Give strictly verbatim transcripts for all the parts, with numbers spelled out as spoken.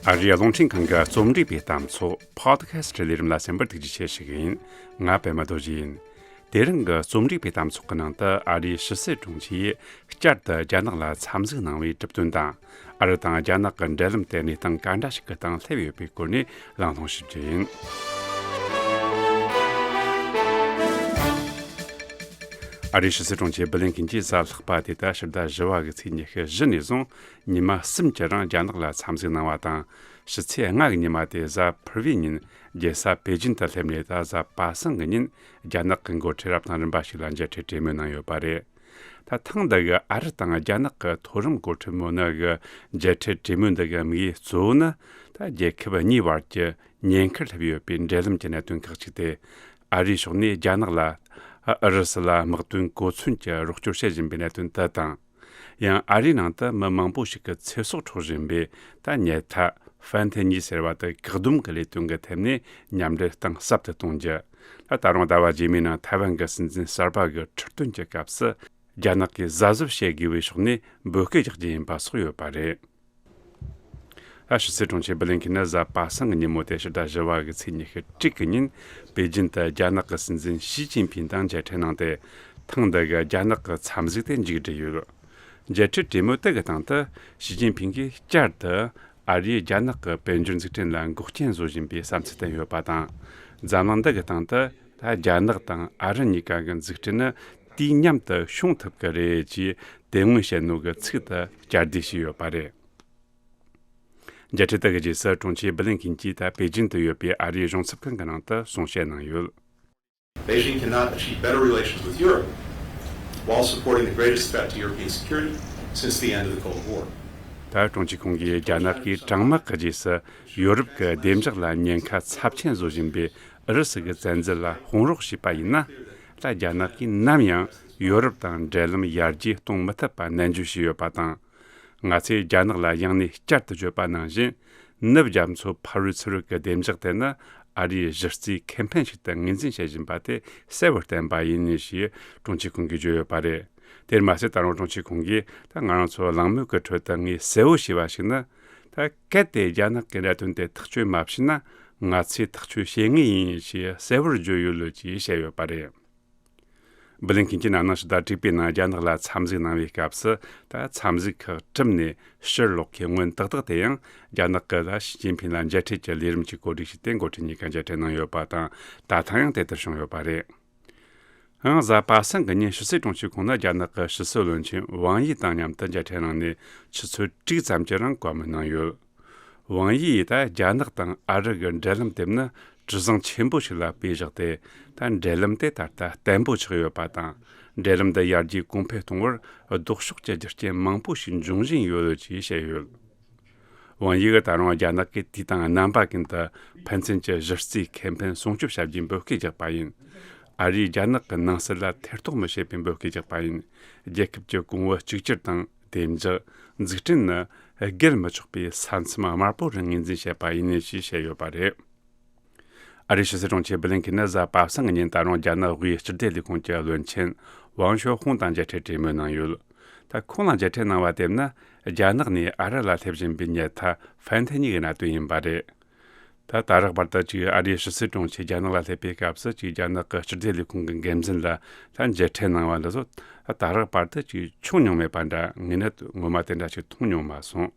ཨ་རིའི་རླུང་འཕྲིན་ཁང་གི་རྩོམ་སྒྲིག་པའི་གཏམ་ཚོགས་Podcast ལས་རིམ་ལ་གསན་པར་ཐུགས་རྗེ་ཆེ་ཞུ་གི་ཡིན། ང་པད་མ་རྡོ་རྗེ་ཡིན། དེ་རིང་གི་རྩོམ་སྒྲིག་པའི་གཏམ་ཚོགས་ཀྱི་ནང་དུ་ཨ་རིའི་ཕྱི་སྲིད་དྲུང་ཆེས་བསྐྱར་དུ་རྒྱ་ནག་ལ་འཚམས་གཟིགས་གནང་བའི་གྲུབ་དོན་དང་། ཨ་རི་དང་རྒྱ་ནག་གི་འབྲེལ་ལམ་དེ་གནས་སྟངས་ག་འདྲ་ཞིག་གི་སྟེང་སླེབས་ཡོད་པའི་སྐོར་ནས་གླེང་སློང་ཞུ་རྒྱུ་ཡིན། ཨ་རིའི་ཕྱི་སྲིད་དྲུང་ཆེ་བྷི་ལིན་ཁིན་གྱིས་གཟའ་ལྷག་པ་དེ་ལྟར་ཕྱི་ཟླ་བཞི་བ་གི་ཚེས་ཉི་ཤུ་བཞི་ནས་བཟུང་ཉི་མ་གསུམ་གྱི་རིང་རྒྱ་ནག་ལ་འཚམས་གཟིགས་གནང་བ་དང་། ཕྱི་ཚེས་ལྔ་གི་ཉི་མ་དེ་གཟའ་ཕུར་བུའི་ཉིན་རྒྱལ་ས་པེ་ཅིན་དུ་སླེབས་ནས། ད་གཟའ་པ་སངས་ཀྱི་ཉིན་རྒྱ་ནག་གི་འགོ་ཁྲིད་རབ་དང་རིམ་པ་ཞིག་ལ་མཇལ་འཕྲད་གྲོས་མོལ་གནང་ཡོད་པ་རེད། ད་ཐེངས་འདི་གི་ཨ་རི་དང་རྒྱ་ནག་གི་མཐོ་རིམ་འགོ་ཁྲིད་མི་སྣ་གི་མཇལ་འཕྲད་གྲོས་མོལ་འདི་གི་དམིགས་ཡུལ་གཙོ་བོ་ནི། ད་རྒྱལ་ཁབ་གཉིས་བར་གྱི་ཉེན་ཁར་སླེབས་ཡོད་པའི་འབྲེལ་ལམ་གྱི་གནད་དོན་ཁག་ཅིག་སྟེ། ཨ་རིའི་ཕྱོགས་ནས་རྒྱ་ནག་ལ་ཨུ་རུ་སུ་ལ་དམག་དོན་གོ་མཚོན་གྱི་རོགས་སྐྱོར་བྱེད་བཞིན་པའི་གནད་དོན་དེ་དང་། ཡང་ཨ་རིའི་ནང་དུ་མི་མང་པོ་ཞིག་གི་ཚེ་སྲོག་འཕྲོག་བཞིན་པའི་ད་ཉལ་ཐ་ཧྥན་ཐེ་ཉི་ཟེར་བ་དེ་བཀག་སྡོམ་གྱི་ལས་དོན་གྱི་ཐད་ནས་མཉམ་འབྲེལ་གཏིང་ཟབ་ཏུ་གཏོང་རྒྱུ། ད་ད་རུང་ཟླ་བ་རྗེས་མའི་ནང་ཐའེ་ཝན་གྱི་སྲིད་འཛིན་གསར་པ་གི་ཁྲི་སྟོན་གྱི་སྐབས་སུ་རྒྱ་ནག་གིས་གཟབ་གཟབ་བྱེད་དགོས་པའི་ཕྱོགས་ནས་འབོད་སྐུལ་རྒྱག་རྒྱུ་ཡིན་པ་སོགས་ཡོད་པ་རེད། ད་ཕྱི་སྲིད་དྲུང་ཆེ་བྷི་ལིན་ཁིན་ནི་གཟའ་པ་སངས་ཀྱི་ཉིན་མོ་སྟེ་ཕྱི་ཟླ་བཞི་བ་གི་ཚེས་ཉི་ཤུ་དྲུག་གི་ཉིན་པེ་ཅིན་དུ་རྒྱ་ནག་གི་སྲིད་འཛིན་ཞི་ཅིན་ཕིང་དང་མཇལ་འཕྲད་གནང་སྟེ། ཐེངས་འདི་གི་རྒྱ་ནག་གི་འཚམས་གཟིགས་དེ་མཇུག་བསྒྲིལ་ཡོད། མཇལ་འཕྲད་གྲོས་མོལ་དེ་གི་སྟེང་དུ་ཞི་ཅིན་ཕིང་གིས་བསྐྱར་དུ་ཨ་རིས་རྒྱ་ནག་གི་དཔལ་འབྱོར་འཛུགས་སྐྲུན་ལ་འགོག་རྐྱེན་བཟོ་བཞིན་པའི་བསམ་ཚུལ་བསྟན་ཡོད་པ་དང་། འཛམ་གླིང་འདི་གི་སྟེང་དུ་ད་རྒྱ་ནག་དང་ཨ་རི་གཉིས་ཀ་གི་འཛུགས་སྐྲུན་ནི་དུས་མཉམ་དུ་བྱུང་ཐུབ་ཀྱི་རེད་ཅེས་དེ་སྔོན་བཤད་ནོ་གི་ཚིག་དེ་བསྐྱར་ཟློས་བྱས་ཡོད་པ་རེད། མཇལ་འཕྲད་དེ་གི་རྗེས་སུ་དྲུང་ཆེ་བྷི་ལིན་ཁིན་གྱིས་ད་པེ་ཅིན་དུ་ཡོད་པའི་ཨ་རིའི་གཞུང་ཚབ་ཁང་གི་ནང་དུ་གསུང་བཤད་གནང་ཡོད། Beijing cannot achieve better relations with Europe while supporting the greatest threat to European security since the end of the Cold War. ད་དྲུང་ཆེ་ཁོང་གིས་རྒྱ་ནག་གིས་གྲང་དམག་གི་རྗེས་སུ་ཡོ་རོབ་ཀྱི་བདེ་འཇགས་ལ་ཉེན་ཁ་ཚབས་ཆེན་བཟོ་བཞིན་པའི་ཨུ་རུ་སུ་གི་བཙན་འཛུལ་ལ་དཔུང་རོགས་བྱས་པ་ཡིན་ན། ད་རྒྱ་ནག་གིས་ནམ་ཡང་ཡོ་རོབ་དང་འབྲེལ་ལམ་ཡར་རྒྱས་གཏོང་མི་ཐུབ་པ་ནན་བརྗོད་བྱས་ཡོད་པ་དང་། ང་ཚོས་རྒྱ་ནག་ལ་ཡང་ནས་བསྐྱར་དུ་བརྗོད་པ་ནང་བཞིན། ནུབ་རྒྱ་མཚོ་ཕ་རོལ་ཚུར་རོལ་གྱི་བདེ་འཇགས་དེ་ནི་ཨ་རིའི་གཞི་རྩའི་ཁེ་ཕན་ཞིག་ཏུ་ངོས་འཛིན་བྱེད་བཞིན་པ་དེ་གསལ་བོར་བསྟན་པ་ཡིན་ཞེས་དྲུང་ཆེ་ཁོང་གིས་བརྗོད་ཡོད་པ་རེད། དེར་མ་ཟད་ད་རུང་དྲུང་ཆེ་ཁོང་གིས་ད་ང་རང་ཚོ་གླེང་མོལ་གྱི་ཁྲོད་དུ་ངས་གསལ་བོ་ཞུས་པ་ཞིག་ནི། ད་གལ་ཏེ་རྒྱ་ནག་གི་གནད་དོན་དེ་ཐག་གཅོད་མ་བྱས་ན། ང་ཚོས་ཐག་གཅོད་བྱེད་ངེས་ཡིན་ཞེས་གསལ་བོར་བརྗོད་ཡོད་ལོ་ཅེས་བཤད་ཡོད་པ་རེད། བྷི་ལིན་ཁིན་གྱིས་ན་ནིང་ཕྱི་ཟླ་དྲུག་པའི་ནང་རྒྱ་ནག་ལ་འཚམས་གཟིགས་གནང་བའི་སྐབས་སུ། ད་འཚམས་གཟིགས་ཁག་གྲུབ་ནས་ཕྱིར་ལོག་མཁན་སྔོན་ཏག་ཏག་དེ་ཡང་རྒྱ་ནག་གི་ད་ཞི་ཅིན་ཕིང་ལ་མཇལ་འཕྲད་ཀྱི་ལས་རིམ་གྱི་གོ་སྒྲིག་བྱས་ཏེ་འགོ་ཁྲིད་གཉིས་ཀ་མཇལ་འཕྲད་གནང་ཡོད་པ་དང་། ད་ཐེངས་ཡང་དེ་ལྟར་བྱུང་ཡོད་པ་རེད། ཡང་གཟའ་པ་སངས་ཀྱི་ཉིན་ཕྱི་སྲིད་དྲུང་ཆེ་ཁོང་ནི་རྒྱ་ནག་གི་ཕྱི་སྲིད་བློན་ཆེན་ཝང་ཡི་དང་མཉམ་དུ་མཇལ་འཕྲད་གནང་ནས་ཆུ་ཚོད་དྲུག་ཙམ་གྱི་རིང་བཀའ་མོལ་གནང་ཡོད། ཝང་ཡིས་ད་རྒྱ་ནག་དང་ཨ་རི་གི་འབྲེལ་ལམ་དེ་ནི་གྲུ་གཟིངས་ཆེན་པོ་ཞིག་ལ་དཔེ་བཞག་སྟེ། ད་འབྲེལ་ལམ་དེ་ད་ལྟ་བརྟན་པོ་ཆགས་ཡོད་པ་དང་། འབྲེལ་ལམ་འདི་ཡར་རྒྱས་གོང་འཕེལ་གཏོང་བར་ལྡོག་ཕྱོགས་ཀྱི་རྒྱུ་རྐྱེན་མང་པོ་ཞིག་འབྱུང་བཞིན་ཡོད་ཅེས་བཤད་ཡོད། ཝང་ཡི་གིས་ད་རུང་རྒྱ་ནག་གིས་དུས་དང་རྣམ་པ་ཀུན་ཏུ་ཕན་ཚུན་གྱི་གཞི་རྩའི་ཁེ་ཕན་སྲུང་སྐྱོབ་བྱ་རྒྱུའི་འབོད་སྐུལ་རྒྱག་པ་ཡིན། ཨ་རིས་རྒྱ་ནག་གི་ནང་སྲིད་ལ་ཐེ་གཏོགས་མི་བྱེད་པའི་འབོད་སྐུལ་རྒྱག་པ་ཡིན། རྒྱལ་ཁབ་ཀྱི་གོང་བུ་གཅིག་གྱུར་དང་། བདེ་འཇགས། འཛུགས་སྐྲུན་ནི་བརྒལ་མི་ཆོག་པའི་ས་མཚམས་དམར་པོ་རུ་ངོས་འཛིན་བྱས་པ་ཡིན་ཞེས་བཤད་ཡོད་པ་རེད། ཨ་རིའི་ཕྱི་སྲིད་དྲུང་ཆེ་བྷི་ལིན་ཁིན་ནི་གཟའ་པ་སངས་ཀྱི་ཉིན་ད་རུང་རྒྱ་ནག་དབུས་སྤྱི་བདེ་ལས་ཁུངས་ཀྱི་བློན་ཆེན་ཝང་ཞའོ་ཧུང་དང་མཇལ་འཕྲད་གྲོས་མོལ་གནང་ཡོད། ད་ཁོང་ལ་མཇལ་འཕྲད་གནང་བ་དེ་ནི་རྒྱ་ནག་ནས་ཨ་རི་ལ་སླེབས་བཞིན་པའི་ཉལ་ཐ་ཧྥན་ཐེ་ཉི་གི་གནད་དོན་ཡིན་པ་རེད། ད་ད་རག་བར་དུ་ཅིག་ཨ་རིའི་ཕྱི་སྲིད་དྲུང་ཆེ་རྒྱ་ནག་ལ་སླེབས་པའི་སྐབས་སུ་ཅིག་རྒྱ་ནག་གི་སྤྱི་བདེ་ལས་ཁུངས་ཀྱི་འགན་འཛིན་ལ་ད་མཇལ་འཕྲད་གནང་བ་འདི་ཚོ་ད་རག་བར་དུ་ཅིག་བྱུང་མྱོང་མེད་པ་འདྲ། ངས་ནི་ངོ་མ་དེ་འདྲ་ཞིག་མཐོང་མྱོང་མ་སོང་།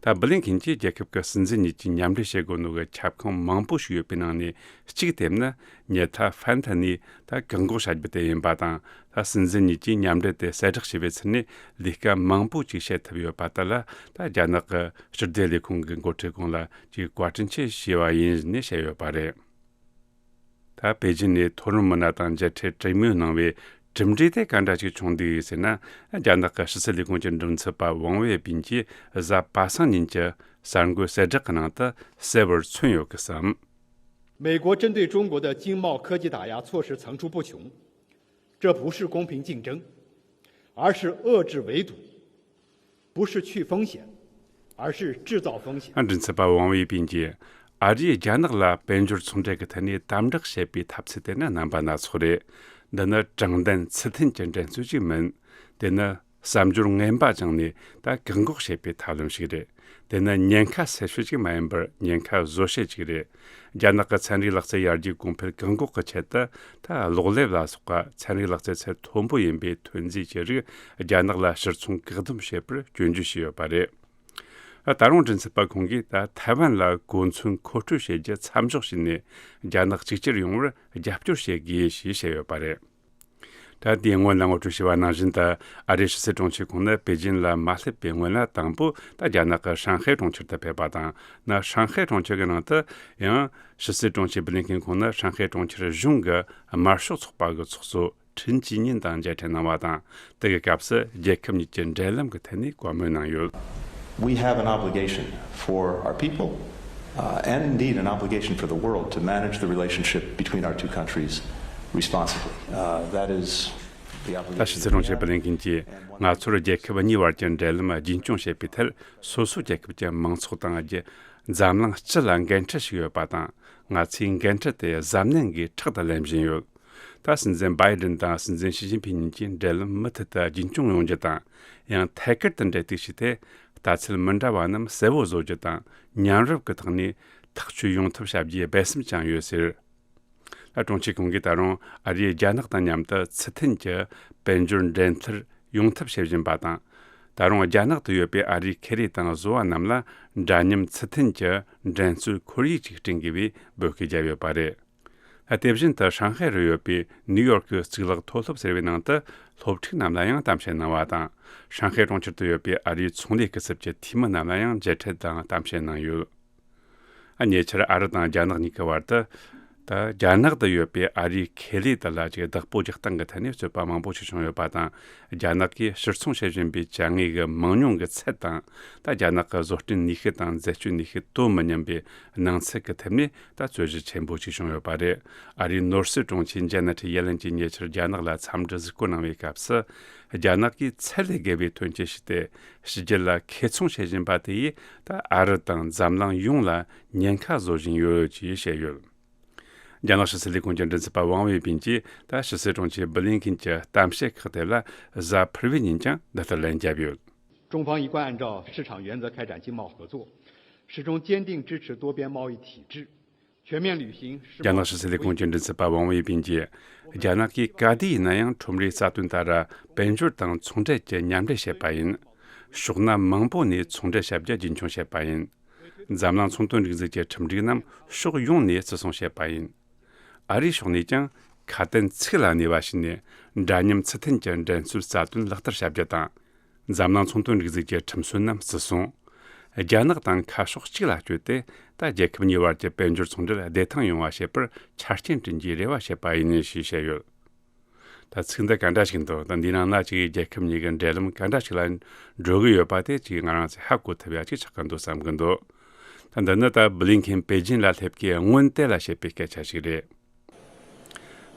ད་བྷི་ལིན་ཁིན་གྱིས་རྒྱལ་ཁབ་ཀྱི་སྲིད་འཛིན་གཉིས་ཀྱིས་མཉམ་འབྲེལ་བྱེད་དགོས་ནོ་གི་ཁྱབ་ཁོངས་མང་པོ་ཞིག་ཡོད་པའི་ནང་ནས་གཅིག་དེ་ནི་ཉལ་ཐ་ཧྥན་ཐེ་ནི་ད་བཀག་འགོག་བྱ་རྒྱུ་དེ་ཡིན་པ་དང་། ད་སྲིད་འཛིན་གཉིས་ཀྱིས་མཉམ་འབྲེལ་དེ་གསལ་བསྒྲགས་བྱས་པའི་ཚུལ་ནས་ལས་ཀ་མང་པོ་ཅིག་བྱེད་ཐུབ་ཡོད་པ་དེ་ལ། ད་རྒྱ་ནག་གི་སྤྱི་བདེ་ལས་ཁུངས་ཀྱི་འགོ་ཁྲིད་ཁོང་ལ་ཅིག་བཀའ་དྲིན་ཆེ་ཞུ་བ་ཡིན་ནས་བཤད་ཡོད་པ་རེད། ད་པེ་ཅིན་ནས་མཐོ་རིམ་མི་སྣ་དང་མཇལ་འཕྲད་གྲོས་མོལ་གནང་བའི་གྲུབ་འབྲས་དེ་ག་འདྲ་ཞིག་བྱུང་འདུག་ཟེར་ན། རྒྱ་ནག་གི་ཕྱི་སྲིད་ལས་ཁུངས་ཀྱི་མགྲིན་ཚབ་པ་ཝང་ཝེ་པིན་གྱིས་གཟའ་པ་སངས་ཉིན་གྱི་གསར་འགོད་གསལ་བསྒྲགས་ཀྱི་ནང་དུ་གསལ་བོར་མཚོན་ཡོད་ཀི་བསམ། 美国针对中国的经贸科技打压措施层出不穷，这不是公平竞争，而是遏制围堵，不是去风险，而是制造风险。 མགྲིན་ཚབ་པ་ཝང་ཝེ་པིན་གྱིས་ཨ་རིས་རྒྱ་ནག་ལ་དཔལ་འབྱོར་ཚོང་འབྲེལ་གྱི་ཐད་ནས་དམ་དྲག་བྱེད་པའི་འཐབ་རྩོད་དེ་ནི་རྣམ་པ་སྣ་ཚོགས་རེད། འདི་ནི་དྲང་བདེན་ཚུལ་མཐུན་གྱི་འགྲན་རྩོད་ཅིག་མིན། དེ་ནི་ བསམ་སྦྱོར་ངན་པ་སྦྱངས་ནས་ད་བཀག་འགོག་བྱེད་པའི་ཐབས་ལམ་ཞིག་རེད། དེ་ནི་ཉེན་ཁ་སེལ་བྱེད་ཅིག་མ་ཡིན་པར་ཉེན་ཁ་བཟོ་བྱེད་ཅིག་རེད། རྒྱ་ནག་གི་ཚན་རིག་ལག་རྩལ་ཡར་རྒྱས་གོང་འཕེལ་བཀག་འགོག་གི་ཆེད་དུ། ད་གློག་ཀླད་ལ་སོགས་པ་ཚན་རིག་ལག་རྩལ་ཚད་མཐོན་པོ་ཡིན་པའི་ཐོན་རྫས་ཀྱི་རིགས་རྒྱ་ནག་ལ་ཕྱིར་ཚོང་བཀག་སྡོམ་བྱེད་པར་སྐྱོན་བརྗོད་བྱས་ཡོད་པ་རེད། ད་རུང་མགྲིན་ཚབ་པ་ཁོང་གིས། ད་ཐའེ་ཝན་ལ་གོ་མཚོན་མཁོ་སྤྲོད་བྱེད་རྒྱུ་མཚམས་འཇོག་བྱས་ནས། རྒྱ་ནག་གཅིག་གྱུར་ཡོང་བར་རྒྱབ་སྐྱོར་བྱེད་དགོས་ཞེས་བཤད་ཡོད་པ་རེད། ད་དེའི་སྔོན་ལ་ངོ་སྤྲོད་བྱས་པ་ནང་བཞིན། ད་ཨ་རིའི་ཕྱི་སྲིད་དྲུང་ཆེ་ཁོང་ནི་པེ་ཅིན་ལ་མ་སླེབས་པའི་སྔོན་ལ་དང་པོ། ད་རྒྱ་ནག་གི་ཧྲང་ཧའེ་གྲོང་ཁྱེར་དུ་ཕེབས་པ་དང་། ན་ཧྲང་ཧའེ་གྲོང་ཁྱེར་གྱི་ནང་དུ་ཡང་ཕྱི་སྲིད་དྲུང་ཆེ་བྷི་ལིན་ཁིན་ཁོང་ནི་ཧྲང་ཧའེ་གྲོང་ཁྱེར་གཞུང་གི་དམར་ཤོག་ཚོགས་པ་གི་ཚོགས་གཙོ་ཁྲིན་ཅི་ཉིན་དང་མཇལ་འཕྲད་གནང་བ་དང་། དེ་གི་སྐབས་སུ་རྒྱལ་ཁབ་གཉིས་ཀྱི་འབྲེལ་ལམ་གྱི་ཐད་ནས་བཀའ་མོལ་གནང་ཡོད། We have an obligation for our people, uh, and indeed an obligation for the world to manage the relationship between our two countries responsibly. Uh, that is the obligation. ད་ཕྱི་སྲིད་དྲུང་ཆེ་བྷི་ལིན་ཁིན་གྱིས། ང་ཚོར་རྒྱལ་ཁབ་གཉིས་བར་གྱི་འབྲེལ་ལམ་རྒྱུན་སྐྱོང་བྱེད་པའི་ཐད། སོ་སོའི་རྒྱལ་ཁབ་ཀྱི་མང་ཚོགས་དང་རྒྱ། འཛམ་གླིང་སྤྱི་ལ་འགན་འཁྲི་ཞིག་ཡོད་པ་དང་། ང་ཚོས་འགན་འཁྲི་དེ་གཟབ་ནན་སྒོས་ཕྲག་ཏུ་ལེན་བཞིན་ཡོད། ད་སྲིད་འཛིན་བྷའི་ཌེན་དང་སྲིད་འཛིན་ཞི་ཅིན་ཕིན་གཉིས་ཀྱིས་འབྲེལ་ལམ་མུ་མཐུད་དུ་རྒྱུན་སྐྱོང་ཡོང་རྒྱུ་དང་། ཡང་ཐད་ཀར་དུ་འབྲེལ་གཏུག་བྱས་ཏེ། ལྟ་ཚུལ་མི་འདྲ་བ་རྣམས་གསལ་བོ་བཟོ་རྒྱུ་དང་། མཉམ་རུབ་ཀྱི་ཐོག་ནས་ཐག་གཅོད་ཡོང་ཐབས་བྱ་རྒྱུའི་འབད་བརྩོན་བྱུང་ཡོད་ཟེར། ད་དྲུང་ཆེ་ཁོང་གིས་ད་རུང་ཨ་རིས་རྒྱ་ནག་དང་མཉམ་དུ་ཚུལ་མཐུན་གྱི་དཔལ་འབྱོར་འགྲན་བསྡུར་ཡོང་ཐབས་བྱེད་བཞིན་པ་དང་། ད་རུང་རྒྱ་ནག་ཏུ་ཡོད་པའི་ཨ་རིའི་ཁེ་ལས་དང་བཟོ་བ་རྣམས་ལ་འདྲ་མཉམ་ཚུལ་མཐུན་གྱི་འགྲན་རྩོད་ཁོར་ཡུག་ཅིག་བསྐྲུན་དགོས་པའི་འབོད་སྐུལ་བརྒྱབ་ཡོད་པ་རེད། ད་དེ་བཞིན་དུ་ཧྲང་ཧའེ་རུ་ཡོད་པའི་ནིའུ་ཡོར་ཀི་གཙུག་ལག་མཐོ་སློབ་ཟེར་བའི་ནང་དུ་སློབ་ཕྲུག་རྣམས་ལ་ཡང་གཏམ་བཤད་གནང་བ་དང་། ཧྲང་ཧའེ་གྲོང་ཁྱེར་དུ་ཡོད་པའི་ཨ་རིའི་ཚོང་ལས་སྐུ་ཚབ་ཀྱི་འཐུས་མི་རྣམས་ལ་ཡང་མཇལ་འཕྲད་དང་གཏམ་བཤད་གནང་ཡོད། ཨ། ཉེ་ཆར་ཨ་རི་དང་རྒྱ་ནག་གཉིས་ཀྱི་བར་དུ། ད་རྒྱ་ནག་ཏུ་ཡོད་པའི་ཨ་རིའི་ཁེ་ལས་དག་ལ་ཅིག་བདག་པོ་རྒྱག་སྟངས་ཀྱི་ཐད་ནས་རྩོད་པ་མང་པོ་ཞིག་བྱུང་ཡོད་པ་དང་། རྒྱ་ནག་གིས་ཕྱིར་ཚོང་བྱེད་བཞིན་པའི་ཅ་དངོས་ཀྱི་མང་ཉུང་གི་ཚད་དང་། ད་རྒྱ་ནག་གི་བཟོ་སྐྲུན་ནུས་ཤུགས་དང་འཛད་སྤྱོད་ནུས་ཤུགས་དོ་མི་མཉམ་པའི་སྣང་ཚུལ་གྱི་ཐད་ནས་ད་རྩོད་གཞི་ཆེན་པོ་ཞིག་བྱུང་ཡོད་པ་རེད། ཨ་རིའི་ནོར་སྲིད་དྲུང་ཆེ་ཇེ་ནེ་ཊི་ཡེ་ལེན་གྱིས་ཉེ་ཆར་རྒྱ་ནག་ལ་འཚམས་འདྲི་གཟིགས་སྐོར་གནང་བའི་སྐབས་སུ། རྒྱ་ནག་གིས་ཚད་ལས་བརྒལ་བའི་ཐོན་སྐྱེད་བྱས་ཏེ། ཕྱི་རྒྱལ་ལ་ཁེ་ཚོང་བྱེད་བཞིན་པ་དེ་ཡིས་ད་ཨ་རི་དང་འཛམ་གླིང་ཡོངས་ལ་ཉེན་ཁ་བཟོ་བཞིན་ཡོད་ཅེས་བཤད་ཡོད། རྒྱ་ནག་ཕྱི་སྲིད་ལས་ཁུངས་ཀྱི་མགྲིན་ཚབ་པ་ཝང་ཝེ་པིན་གྱིས་ད་ཕྱི་སྲིད་དྲུང་ཆེ་བྷི་ལིན་ཁིན་གྱི་གཏམ་བཤད་ཁག་དེ་ལ་གཟའ་ཕུར་བུའི་ཉིན་ཀྱང་འདི་ལྟར་ལན་བརྒྱབ་ཡོད། 中方一贯按照市场原则开展经贸合作，始终坚定支持多边贸易体制， 全面履行世貿 རྒྱ་ནག་ཕྱི་སྲིད་ལས་ཁུངས་ཀྱི་མགྲིན་ཚབ་པ་ཝང་ཝེ་པིན་གྱིས། རྒྱ་ནག་གིས་ག་དུས་ཡིན་ན་ཡང་ཁྲོམ་རའི་རྩ་དོན་ལྟར་དཔལ་འབྱོར་དང་ཚོང་འབྲེལ་གྱི་མཉམ་འབྲེལ་བྱེད་པ་ཡིན། ཕྱོགས་སྣ་མང་པོ་ནས་ཚོང་འབྲེལ་བྱ་རྒྱུ་རྒྱུན་འཁྱོངས་བྱེད་པ་ཡིན། འཛམ་གླིང་ཚོང་དོན་སྒྲིག་འཛུགས་ཀྱི་ཁྲིམས་སྒྲིག་རྣམས་ཕྱོགས་ཡོངས་ནས་བརྩི་སྲུང་བྱེད་པ་ཡིན། ཨ་རིའི་ཕྱོགས་ནས་ཀྱང་ཁ་དན་ཚིག་ལ་གནས་པ་བྱས་ནས་འདྲ་མཉམ་ཚུལ་མཐུན་གྱི་འགྲན་རྩོད་རྩ་དོན་ལག་བསྟར་བྱ་རྒྱུ་དང་། འཛམ་གླིང་ཚོང་དོན་སྒྲིག་འཛུགས་ཀྱི་ཁྲིམས་སྲོལ་རྣམས་བརྩི་སྲུང་། རྒྱ་ནག་དང་ཁ་ཕྱོགས་གཅིག་ལ་བསྐྱོད་དེ། ད་རྒྱལ་ཁབ་གཉིས་བར་གྱི་དཔལ་འབྱོར་ཚོང་འབྲེལ་བདེ་ཐང་ཡོང་བ་བྱེད་པར་ཆ་རྐྱེན་བསྐྲུན་རྒྱུའི་རེ་བ་བྱེད་པ་ཡིན་ཞེས་བཤད་ཡོད། ད་ཚིག་འདི་ག་འདྲ་ཞིག་འདུག་ད་འདིའི་ནང་ན་ཅིག་རྒྱལ་ཁབ་གཉིས་ཀྱི་འབྲེལ་ལམ་ག་འདྲ་ཞིག་ལ་འགྲོ་གི་ཡོད་པ་དེ་ཅིག་ང་རང་ཚོས་ཧ་གོ་ཐུབ་ཡ་ཅིག་ཆགས་ཀྱི་འདུག་བསམ་གྱི་འདུག་ད་འདི་ནི་ད་བྷི་ལིན་ཁིན་པེ་ཅིན་ལ་སླེབས་ཀྱི་སྔོན་དེ་ལ་བཤད་པའི་སྐད་ཆ་ཞིག་རེད།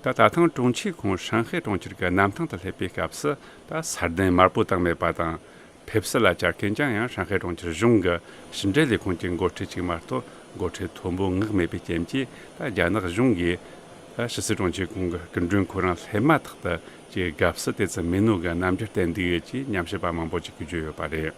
ད་ད་ཐེངས་དྲུང་ཆེ་ཁོང་ཧྲང་ཧའེ་གྲོང་ཁྱེར་གྱི་གནམ་ཐང་དུ་སླེབས་པའི་སྐབས་སུ། ད་ས་གདན་དམར་པོ་བཏང་མེད་པ་དང་། ཕེབས་བསུ་ལ་བཅར་མཁན་ཀྱང་ཡང་ཧྲང་ཧའེ་གྲོང་ཁྱེར་གཞུང་གི་ཕྱི་འབྲེལ་ལས་ཁུངས་ཀྱི་འགོ་ཁྲིད་ཅིག་མ་གཏོགས་འགོ་ཁྲིད་མཐོན་པོ་མངགས་མེད་པའི་རྐྱེན་གྱིས། ད་རྒྱ་ནག་གཞུང་གིས་ད་ཕྱི་སྲིད་དྲུང་ཆེ་ཁོང་གི་སྐུ་མགྲོན་ཁོ་རང་སླེབས་མ་ཐག་ཏུ་ཀྱི་དགའ་བསུ་དེ་ཙམ་མེད་ནོ་གི་རྣམ་འགྱུར་བསྟན་འདུག་ཅེས་ཉམས་ཞིབ་པ་མང་པོ་ཅིག་གིས་བརྗོད་ཡོད་པ་རེད།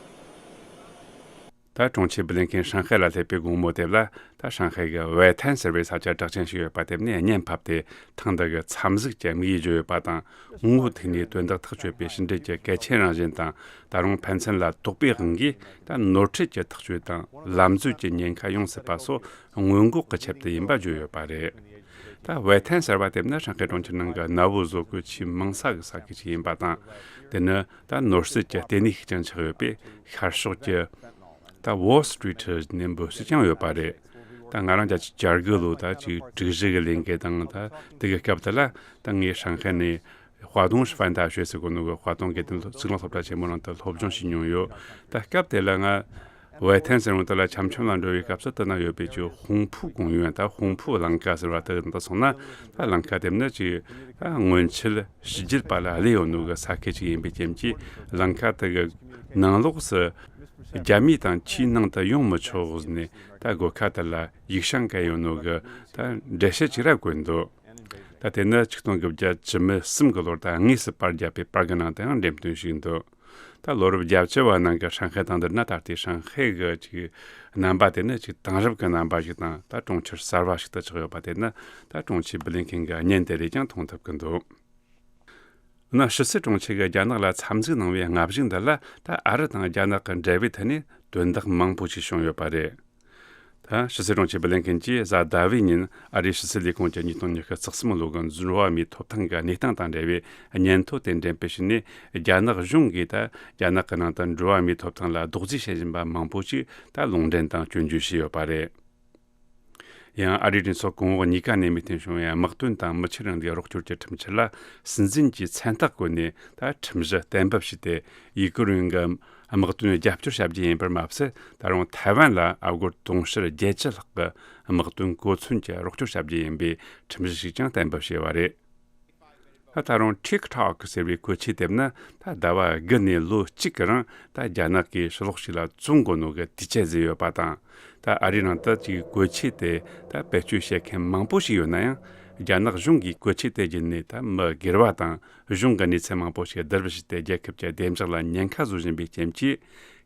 ད་དྲུང་ཆེ་བྷི་ལིན་ཁིན་ཧྲང་ཧའེ་ལ་སླེབས་པའི་དགོང་མོ་དེ་ལ། ད་ཧྲང་ཧའེ་གི་ཝེ་ཐན་ཟེར་བའི་ས་ཆ་གྲགས་ཅན་ཞིག་ཡོད་པ་དེ་ནས་བརྙན་ཕབ་སྟེ། ཐེངས་འདི་གི་འཚམས་གཟིགས་ཀྱི་དམིགས་ཡུལ་བརྗོད་ཡོད་པ་དང་། ངོ་ཐུག་ནས་དོན་དག་ཐག་གཅོད་པའི་ཕྱི་འབྲེལ་གྱི་གལ་ཆེན་རང་བཞིན་དང་། ད་རུང་ཕན་ཚུན་ལ་དོགས་པའི་དབང་གིས། ད་ནོར་འཁྲུལ་གྱི་ཐག་གཅོད་དང་ལམ་འཛོལ་གྱི་ཉེན་ཁ་ཡོང་སྲིད་པ་སོགས་སྔོན་འགོག་གི་ཆེད་དུ་ཡིན་པ་བརྗོད་ཡོད་པ་རེད། ད་ཝེ་ཐན་ཟེར་བ་དེ་ནི་ཧྲང་ཧའེ་གྲོང་ཁྱེར་ནང་གི་གནའ་བོའི་བཟོ་བཀོད་ཆེས་མང་ས་གི་ས་ཁུལ་ཞིག་ཡིན་པ་དང་། དེ་ནི་ད་ནོར་སྲིད་ཀྱི་ལྟེ་གནས་ཤིག་ཀྱང་ཆགས་ཡོད་པས། ཤར་ཕྱོགས་ཀྱི་ད་Wall Street་ནས་འབོད་སྲིད་ཀྱང་ཡོད་པ་རེད། ད་ང་རང་རྒྱ་ཆེ་བརྒྱད་དགུ་ལོ་ད་ཅིག་དྲུག་བཞི་གི་ལས་འགུལ་དང་། ད་དེ་གི་སྐབས་དེ་ལ་ད་ངས་ཧྲང་ཧའེ་ནས་ཧྭ་ཏུང་ཧྥན་ཏ་ཤོད་ཟེར་གོ་ནོ་གི་ཧྭ་ཏུང་དགེ་ལྡན་གཙུག་ལག་སློབ་གྲྭ་ཆེན་མོ་ནང་དུ་སློབ་སྦྱོང་ཞིག་མྱོང་ཡོད། ད་སྐབས་དེ་ལ་ང་ཝེ་ཐན་ཟེར་བ་དེ་ལ་འཆམ་འཆམ་ལ་འགྲོ་བའི་སྐབས་སུ། དེ་ན་ཡོད་པའི་ཅིག་ཧུང་ཕུའུ་ཀུང་ཡོན། ད་ཧུང་ཕུའུ་ལང་ཀ་ཟེར་བ་དེ་དང་དུ་སོང་ན། ད་ལང་ཀ་དེ་ནི་ཅིག་ད་སྔོན་ཆད་ཕྱི་རྒྱལ་པ་ལ་གླས་ཡོད་ནོ་གི་ས་ཁུལ་ཅིག་ཡིན་པའི་རྐྱེན་གྱིས། ལང་ཀ་དེ་གི་ནང་ལོགས་སུ་རྒྱ་མི་དང་ཆུའི་ནང་དུ་ཡོང་མི་ཆོག་ཟེར་ནས། ད་སྒོ་ཁ་དེ་ལ་ཡིག་བྱང་བཀལ་ཡོད་ནོ་གི་ད་འགྲེལ་བཤད་ཅིག་ར་བཀོད་འདུག་ད་དེ་ནི་ཆིག་སྟོང་དགུ་བརྒྱ་བཅུ་མེད་གསུམ་གི་ལོར་ད་དངོས་སུ་པར་བརྒྱབ་པའི་པར་གི་ནང་དུའང་འགྲེམས་སྟོན་ཞིག་འདུག་ད་ལོ་རབས་བརྒྱད་ཅུ་བ་ནང་གི་ཧྲང་ཧའེ་དང་བསྡུར་ན། ད་ལྟའི་ཧྲང་ཧའེ་གི་ཅིག་རྣམ་པ་དེ་ནི་ཅིག་དེང་རབས་ཀྱི་རྣམ་པ་ཞིག་དང་། ད་གྲོང་ཁྱེར་གསར་བ་ཞིག་ཏུ་ཆགས་ཡོད་པ་དེ་ནི་ད་ཀྲུང་ཆི་བི་ལིན་ཁིན་གྱི་བརྙན་དེ་རེད་ཀྱང་མཐོང་ཐུབ་ཀྱི་འདུག། ན་ཕྱི་སྲིད་དྲུང་ཆེ་གིས་རྒྱ་ནག་ལ་འཚམས་གཟིགས་གནང་བའི་སྔ་གཞུག་འདི་ལ། ད་ཨ་རི་དང་རྒྱ་ནག་གི་འབྲེལ་བའི་ཐད་ནས་དོན་དག་མང་པོ་ཞིག་བྱུང་ཡོད་པ་རེད། ད་ཕྱི་སྲིད་དྲུང་ཆེ་བི་ལིན་ཁིན་གྱིས་གཟའ་ཟླ་བའི་ཉིན་ཨ་རིའི་ཕྱི་སྲིད་ལས་ཁུངས་ཀྱི་ཉིས་སྟོང་ཉི་ཤུ་རྩ་གསུམ་ལོ་གི་འགྲོ་བ་མིའི་ཐོབ་ཐང་གི་གནས་སྟངས་དང་འབྲེལ་བའི་སྙན་ཐོ་དེ་འགྲེམས་སྤེལ་བྱས་ནས། རྒྱ་ནག་གཞུང་གིས་ད་རྒྱ་ནག་གི་ནང་དུ་འགྲོ་བ་མིའི་ཐོབ་ཐང་ལ་རྡོག་རྫིས་བྱེད་བཞིན་པ་མང་པོ་ཞིག་ད་ལུང་འདྲེན་དང་སྐྱོན་བརྗོད་བྱས་ཡོད་པ་རེད། ཡང་ཨ་རིའི་གྲོས་ཚོགས་གོང་འོག་གཉིས་ཀ་ནས་མོས་མཐུན་བྱུང་བའི་དམག་དོན་དང་མི་ཆོས་རིང་ལུགས་རོགས་སྐྱོར་གྱི་ཁྲིམས་འཆར་ལ་སྲིད་འཛིན་གྱིས་མཚན་རྟགས་བཀོད་ནས། ད་ཁྲིམས་གཞི་གཏན་འབེབས་བྱས་ཏེ། ཡུ་ཀེ་རེན་གྱི་དམག་དོན་རྒྱབ་སྐྱོར་བྱ་རྒྱུ་ཡིན་པར་མ་ཟད། ད་རུང་ཐའེ་ཝན་ལ་ཨ་སྒོར་དུང་ཕྱུར་བརྒྱད་ཅུ་ལྷག་གི་དམག་དོན་གོ་མཚོན་གྱི་རོགས་སྐྱོར་བྱ་རྒྱུ་ཡིན་པའི་ཁྲིམས་གཞི་ཞིག་ཀྱང་གཏན་འབེབས་བྱས་པ་རེད། ད་ད་རུང་ཊིག་ཊོག་ཟེར་བའི་བཀོལ་ཆས་དེབ་ནི་ད་ཟླ་བ་དགུ་ནས་ལོ་གཅིག་གི་རིང་ད་རྒྱ་ནག་གིས་ཕྱི་ལོགས་ཤིག་ལ་བཙོང་དགོས་ནོ་གི་དུས་ཆད་བཟོས་ཡོད་པ་དང་། ད་ཨ་རིའི་ནང་དུ་ཅིག་བཀོལ་ཆས་དེ་ད་བེད་སྤྱོད་བྱེད་མཁན་མང་པོ་ཞིག་ཡོད་ན་ཡང་། རྒྱ་ནག་གཞུང་གིས་བཀོལ་ཆས་དེ་བརྒྱུད་ནས་ད་མི་སྒེར་བ་དང་གཞུང་གི་གནས་ཚུལ་མང་པོ་ཞིག་བསྡུ་རུབ་བྱས་ཏེ། རྒྱལ་ཁབ་ཀྱི་བདེ་འཇགས་ལ་ཉེན་ཁ་བཟོ་བཞིན་པའི་རྐྱེན་གྱིས།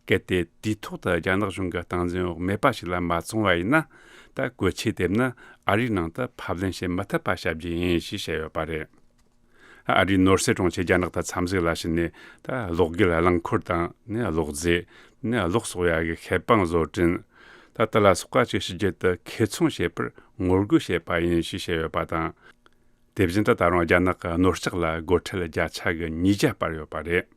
གལ་ཏེ་དུས་ཐོག་ཏུ་རྒྱ་ནག་གཞུང་གི་སྟངས་འཛིན་འོག་མེད་པ་ཞིག་ལ་མ་བཙོང་བ་ཡིན་ན། ད་བཀོལ་ཆས་དེབ་ནི་ཨ་རིའི་ནང་དུ་ཕབ་ལེན་བྱེད་མི་ཐུབ་པ་བྱ་རྒྱུ་ཡིན་ཞེས་བཤད་ཡོད་པ་རེད། ཨ་རིའི་ནོར་སྲིད་དྲུང་ཆེ་རྒྱ་ནག་ཏུ་འཚམས་གཟིགས་ལ་ཕྱིན་ནས། ད་གློག་སྒུལ་རླངས་འཁོར་དང་། ནས་གློག་རྫས། ནས་གློག་གསོག་ཡ་གི་ཤེལ་དཔང་བཟོ་སྐྲུན། ད་དེ་ལ་སོགས་པ་ཅིག་ཕྱི་རྒྱལ་དུ་ཁེ་ཚོང་བྱེད་པར་ངོ་རྒོལ་བྱས་པ་ཡིན་ཞེས་བཤད་ཡོད་པ་དང་། དེ་བཞིན་དུ་ད་རུང་རྒྱ་ནག་གི་རྣོ་ལྕགས་ལ་སྒོ་ཁྲལ་བརྒྱ་ཆ་གི་ཉིས་བརྒྱ་སྤར་ཡོད་པ་རེད།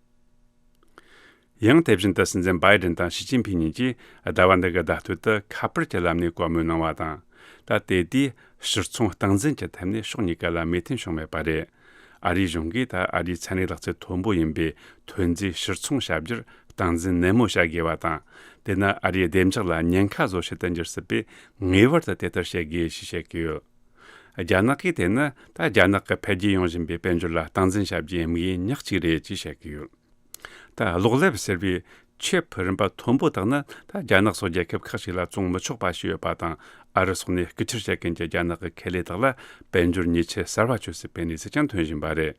ཡང་དེ་བཞིན་དུ་སྲིད་འཛིན་བྷའི་ཌེན་དང་ཞི་ཅིན་ཕིང་གཉིས་ཀྱིས་ཟླ་བ་འདི་གི་ཟླ་སྟོད་དུ་ཁ་པར་གྱི་ལམ་ནས་བཀའ་མོལ་གནང་བ་དང་། ད་དེ་དུས་ཕྱིར་ཚོང་སྟངས་འཛིན་གྱི་ཐད་ནས་ཕྱོགས་གཉིས་ཀ་ལ་མོས་མཐུན་བྱུང་མེད་པ་རེད། ཨ་རིའི་གཞུང་གིས་ད་ཨ་རིའི་ཚན་རིག་ལག་རྩལ་མཐོན་པོ་ཡིན་པའི་ཐོན་རྫས་ཕྱིར་ཚོང་བྱ་རྒྱུར་སྟངས་འཛིན་ནན་མོ་བྱ་དགོས་པ་དང་། དེ་ནི་ཨ་རིའི་བདེ་འཇགས་ལ་ཉེན་ཁ་བཟོ་བྱེད་དུ་འགྱུར་སྲིད་པས། ངེས་པར་དུ་དེ་ལྟར་བྱེད་དགོས་ཞེས་བཤད་ཀྱི་ཡོད། རྒྱ་ནག་གིས་དེ་ནི་ད་རྒྱ་ནག་གི་འཕེལ་རྒྱས་ཡོང་བཞིན་པའི་དཔལ་འབྱོར་ལ་སྟངས་འཛིན་བྱ་རྒྱུའི་དམིགས་ཡུལ་ཉག་གཅིག་རེད་ཅེས་བཤད་ཀྱི་ཡོད། ད་གློག་ཀླད་ཟེར་བའི་ཆིབ་རིམ་པ་མཐོན་པོ་དག་ནི་ད་རྒྱ་ནག་སོགས་རྒྱལ་ཁབ་ཁག་ཅིག་ལ་བཙོང་མི་ཆོག་པ་ཞིག་ཡོད་པ་དང་། ཨ་རི་སོགས་ནས་རྐུ་འཁྱེར་བྱེད་མཁན་གྱི་རྒྱ་ནག་གི་ཁེ་ལས་དག་ལ་དཔལ་འབྱོར་ཉེས་ཆད་གསར་བ་གཅོད་སྲིད་པའི་གནས་ཚུལ་ཀྱང་ཐོན་བཞིན་པ་རེད།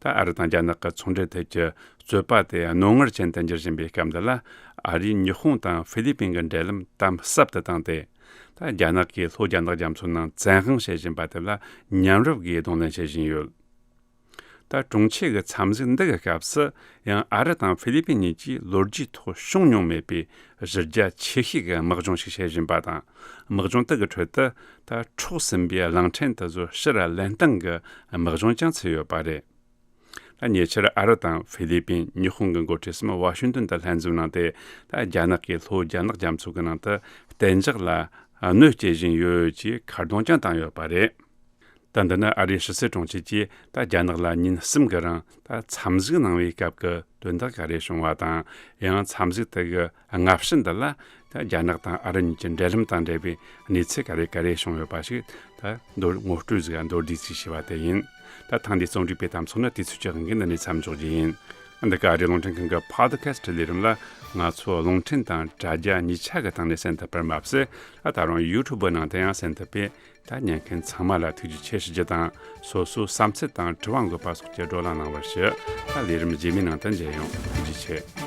ད་ཨ་རི་དང་རྒྱ་ནག་གི་ཚོང་འབྲེལ་ཐད་ཀྱི་རྩོད་པ་དེ་རྣོ་ངར་ཅན་དུ་འགྱུར་བཞིན་པའི་སྐབས་འདི་ལ། ཨ་རིས་ཉི་ཧོང་དང་ཧྥི་ལི་པིན་གྱི་འབྲེལ་ལམ་དམ་ཟབ་ཏུ་བཏང་སྟེ། ད་རྒྱ་ནག་གིས་ལྷོ་རྒྱ་ནག་རྒྱ་མཚོ་ནང་བཙན་དབང་བྱེད་བཞིན་པ་དེ་ལ་མཉམ་རུབ་སྒོས་གདོང་ལེན་བྱེད་བཞིན་ཡོད། ད་དྲུང་ཆེ་གི་འཚམས་གཟིགས་འདི་གི་སྐབས་སུ་ཡང་། ཨ་རི་དང་ཧྥི་ལི་པིན་གཉིས་ཀྱིས་ལོ་རྒྱུས་ཐོག་བྱུང་མྱོང་མེད་པའི་གཞི་རྒྱ་ཆེ་ཤོས་ཀྱི་དམག་སྦྱོང་ཞིག་བྱེད་བཞིན་པ་དང་། དམག་སྦྱོང་དག་གི་ཁྲོད་དུ་ད་འཕྲོག་ཟིན་པའི་གླིང་ཕྲན་དེ་ཚོ་ཕྱིར་ལེན་སྟངས་ཀྱི་དམག་སྦྱོང་ཀྱང་བྱས་ཡོད་པ་རེད། ད་ཉེ་ཆར་ཨ་རི་དང་ཧྥི་ལི་པིན། ཉི་ཧོང་གི་འགོ་ཁྲིད་གསུམ་ཝ་ཤིང་ཏོན་དུ་ལྷན་འཛོམས་གནང་སྟེ། ད་རྒྱ་ནག་གིས་ལྷོ་རྒྱ་ནག་རྒྱ་མཚོ་གི་ནང་དུ་གཏན་འཇགས་ལ་གནོད་སྐྱེལ་བཞིན་ཡོད་ཅེས་ཁ་རྡུང་ཀྱང་བཏང་ཡོད་པ་རེད། ད་འདི་ནི་ཨ་རིའི་ཕྱི་སྲིད་དྲུང་ཆེ་གིས་ད་རྒྱ་ནག་ལ་ཉིན་གསུམ་གྱི་རིང་ད་འཚམས་གཟིགས་གནང་བའི་སྐབས་ཀྱི་དོན་དག་ག་རེ་བྱུང་བ་དང་། ཡང་འཚམས་གཟིགས་དེ་གི་སྔ་ཕྱི་འདི་ལ་ད་རྒྱ་ནག་དང་ཨ་རི་གཉིས་ཀྱི་འབྲེལ་ལམ་དང་འབྲེལ་བའི་གནས་ཚུལ་ག་རེ་ག་རེ་བྱུང་ཡོད་པ་ཞིག་ད་མདོར་ངོ་སྤྲོད་ཟིག་མདོར་བསྡུས་ཅིག་བྱས་པ་དེ་ཡིན། ད་ཐེངས་འདིའི་རྩོམ་སྒྲིག་པའི་དམ་ཚིག་ནི་དུས་ཚོད་ཀྱི་དབང་གིས་འདི་ནས་མཚམས་འཇོག་རྒྱུ་ཡིན། འདི་ག་ཨ་རིའི་རླུང་འཕྲིན་ཁང་གི་Podcast ལས་རིམ་ལ་ང་ཚོ་རླུང་འཕྲིན་དང་དྲ་རྒྱ་གཉིས་ཆ་གི་སྟེང་ནས་གསན་ཐུབ་པར་མ་ཟད། ད་ད་རུང་YouTube ནང་དུ་ཡང་གསན་ཐུབ་པས། ད་ཉན་མཁན་ཚང་མ་ལ་ཐུགས་རྗེ་ཆེ་ཞུ་རྒྱུ་དང་། སོ་སོའི་བསམ་ཚུལ་དང་དྲི་བ་འགོད་པ་སོགས་ཀྱི་བགྲོ་གླེང་གནང་བར་ཞུ། ད་ལས་རིམ་རྗེས་མའི་ནང་དུ་མཇལ་ཡོང་། ཐུགས་རྗེ་ཆེ།